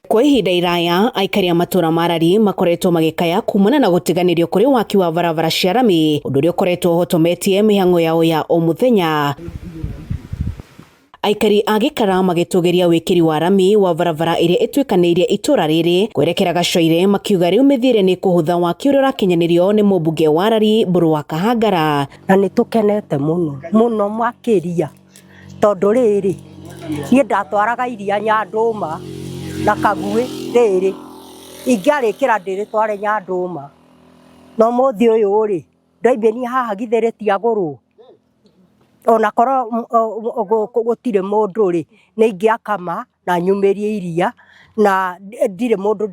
Kwa ihinda iraya aikari a matũra ma Rari makoretwo magĩkaya kumana na gũtiganĩrio kũrĩ waki wa barabara cia rami, ũndũ ũrĩa ũkoretwo ũhotometie mĩhang'o yao ya o mũthenya. Aikari a Gĩkara magĩtũgĩria wĩkĩri wa rami wa barabara ĩrĩa ĩtuĩkanĩirie itũra rĩrĩ kwerekera Gacoire, makiuga rĩu mĩthiĩre nĩ kũhũtha waki ũrĩa ũrakinyanĩrio nĩ mũmbunge wa Rari Mbũrũ wa Kahangara. Na nĩ tũkenete mũno mũno makĩria, tondũ rĩrĩ, niĩ ndatwaraga iria Nyandũma na Kaguĩ rĩrĩ, ingĩarĩkĩra ndĩrĩtware Nyandũma, no ũmũthĩ ũyũ rĩ, ndoimĩria haha githĩ rĩtiagũrwo? Ona korwo gũtirĩ mũndũ rĩ, nĩ ingĩakama na nyumĩrie iria na ndirĩ mũndũ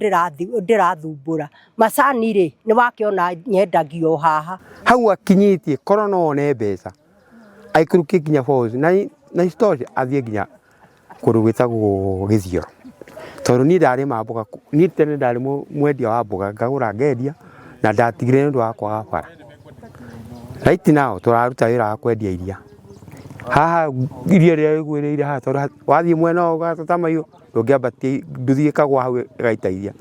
ndĩrathumbũra. Macani rĩ, nĩ wakĩona nyendagio o haha. Hau akinyĩtie korwo no one mbeca aikũrũkie nginya Falls na isitoshe athiĩ nginya kũndũ gwĩtagwo Gĩthioro. Tondũ niĩ ndarĩma mboga, niĩ tene ndarĩ mwendia wa mboga, ngagũra ngendia na ndatigire nĩ ũndũ wa kwaga bara. Right now tũraruta wĩra wa kwendia iria. Haha iria rĩrĩa rĩgwĩrĩire haha tondũ wathiĩ mwena ũyũ ũgatata mahiũ ndũngĩambatia nduthi ĩkagwa hau ĩgaita iria.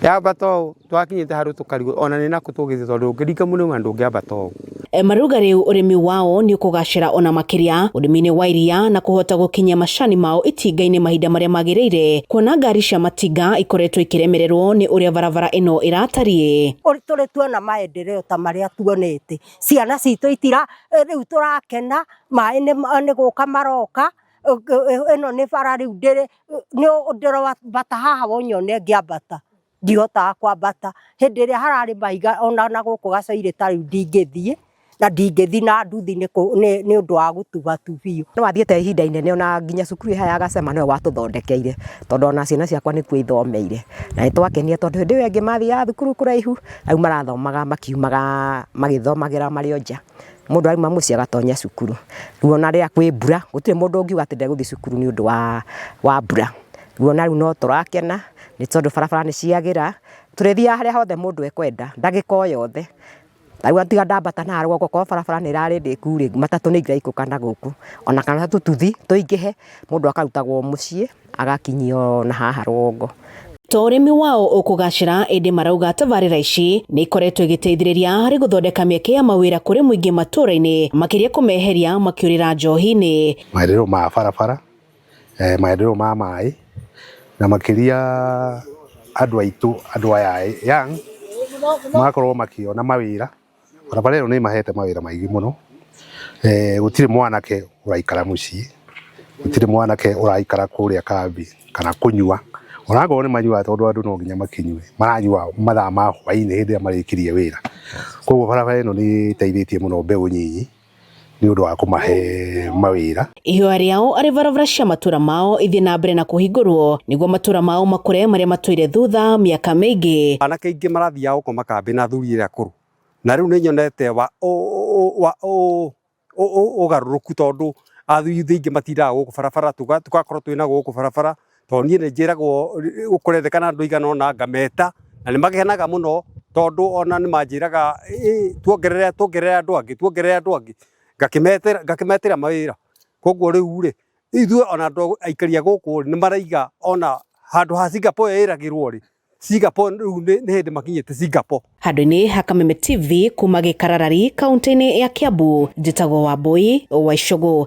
Yambata ũũ twakinyĩte handũ tũkarigwo ona nĩ nakũ tũngĩthiĩ tondũ ũngĩringa mũrĩma ndũngĩambata ũũ. Marauga rĩu ũrĩmi wao nĩ ũkũgacĩra ona makĩria ũrĩmi-inĩ wa iria na kũhota gũkinyia macani mao itinga-inĩ mahinda marĩa magĩrĩire, kuona ngari cia matinga ikoretwo ikĩremererwo nĩ ũrĩa barabara ĩno ĩratariĩ. Tũrĩ tuona maendeleo ta marĩa tuonete, ciana citũ itira, rĩu tũrakena, maĩ nĩ gũka maroka, ĩno nĩ bara rĩu ndĩrambata haha ũnyone ngĩambata, ndihotaga kwambata. Hĩndĩ ĩrĩa hararĩ mahiga ona na gũkũ Gacoirĩ ta rĩu ndingĩthiĩ, na ndingĩthiĩ na nduthi nĩ ũndũ wa gũtubatubio. Nĩ wathiĩte ihinda inene ona nginya cukuru ĩyo ya Gacema nĩwe watũthondekeire, tondũ ona ciana ciakwa nĩkuo ithomeire. Na nĩ twakenire tondũ hĩndĩ ĩyo ĩngĩ mathiaga thukuru kũraihu, rĩu marathomaga makiumaga magĩthomagĩra marĩ o nja. Mũndũ auma mũciĩ agatonya cukuru. Rĩu ona rĩrĩa kwĩ mbura, gũtirĩ mũndũ ũngiuga atĩ ndegũthiĩ cukuru nĩ ũndũ wa mbura. Rĩu ona rĩu no tũrakena nĩ tondũ barabara nĩ ciagĩra, tũrĩthiaga harĩa hothe mũndũ ekwenda, ndagĩka o yothe. Rĩu tiga ndambata na rũgongo korwo barabara nĩ ĩrarĩ ndĩku rĩ, matatũ nĩ ingĩraikũrũka na gũkũ. Ona kana tũtuthi tũingĩhe, mũndũ akarutagwo mũciĩ agakinyio na haha rũgongo. To ũrĩmi wao ũkũgacĩra, ĩndĩ marauga tabarĩra ici nĩ ikoretwo igĩteithĩrĩria harĩ gũthondeka mĩeke ya mawĩra kũrĩ mũingĩ matũũra-inĩ, makĩria kũmeheria makĩũrĩra njohi-inĩ. Maendeleo ma barabara, maendeleo ma maĩ, na makĩria andũ aitũ, andũ aya young magakorwo makĩona mawĩra. Barabara ĩno nĩ ĩmahete mawĩra maingĩ mũno. Gũtirĩ mwanake ũraikara mũciĩ, gũtirĩ mwanake ũraikara kũrĩa kambi kana kũnyua. Onakorwo nĩ manyuaga tondũ andũ no nginya makĩnyue, maranyua mathaa ma hwainĩ hĩndĩ ĩrĩa marĩkirie wĩra. Koguo barabara ĩno nĩ ĩteithĩtie mũno mbeũ nyinyi nĩ ũndũ wa kũmahe mawĩra. Ihoya rĩao arĩ barabara cia matũra mao ithiĩ na mbere na kũhingũrwo nĩguo matũra mao makũre marĩa matũire thutha mĩaka mĩingĩ. Anake aingĩ marathiaga gũkoma kambĩ na athuri arĩa akũrũ, na rĩu nĩ nyonete wa ũgarũrũku tondũ athuri aingĩ matindaga gũkũ barabara, tũgakorwo twĩna gũkũ barabara, tondũ niĩ nĩ njĩragwo kũrendekana andũ aigana ũna ngameta, na nĩ makenaga mũno tondũ ona nĩ manjĩraga tuongerere tuongerere andũ angĩ, tuongerere andũ angĩ, ngakĩmetĩra mawĩra. Koguo rĩu rĩ, ithuĩ ona andũ aikari a gũkũ rĩ, nĩ maraiga ona handũ ha Singapore ĩragĩrwo rĩ, Singapore rĩu nĩ hĩndĩ makinyĩte Singapore. Handũ-inĩ ha Kameme TV kuma Gĩkararari kaunti-inĩ ya Kiambu, njĩtagwo Wambui wa Icũgũ.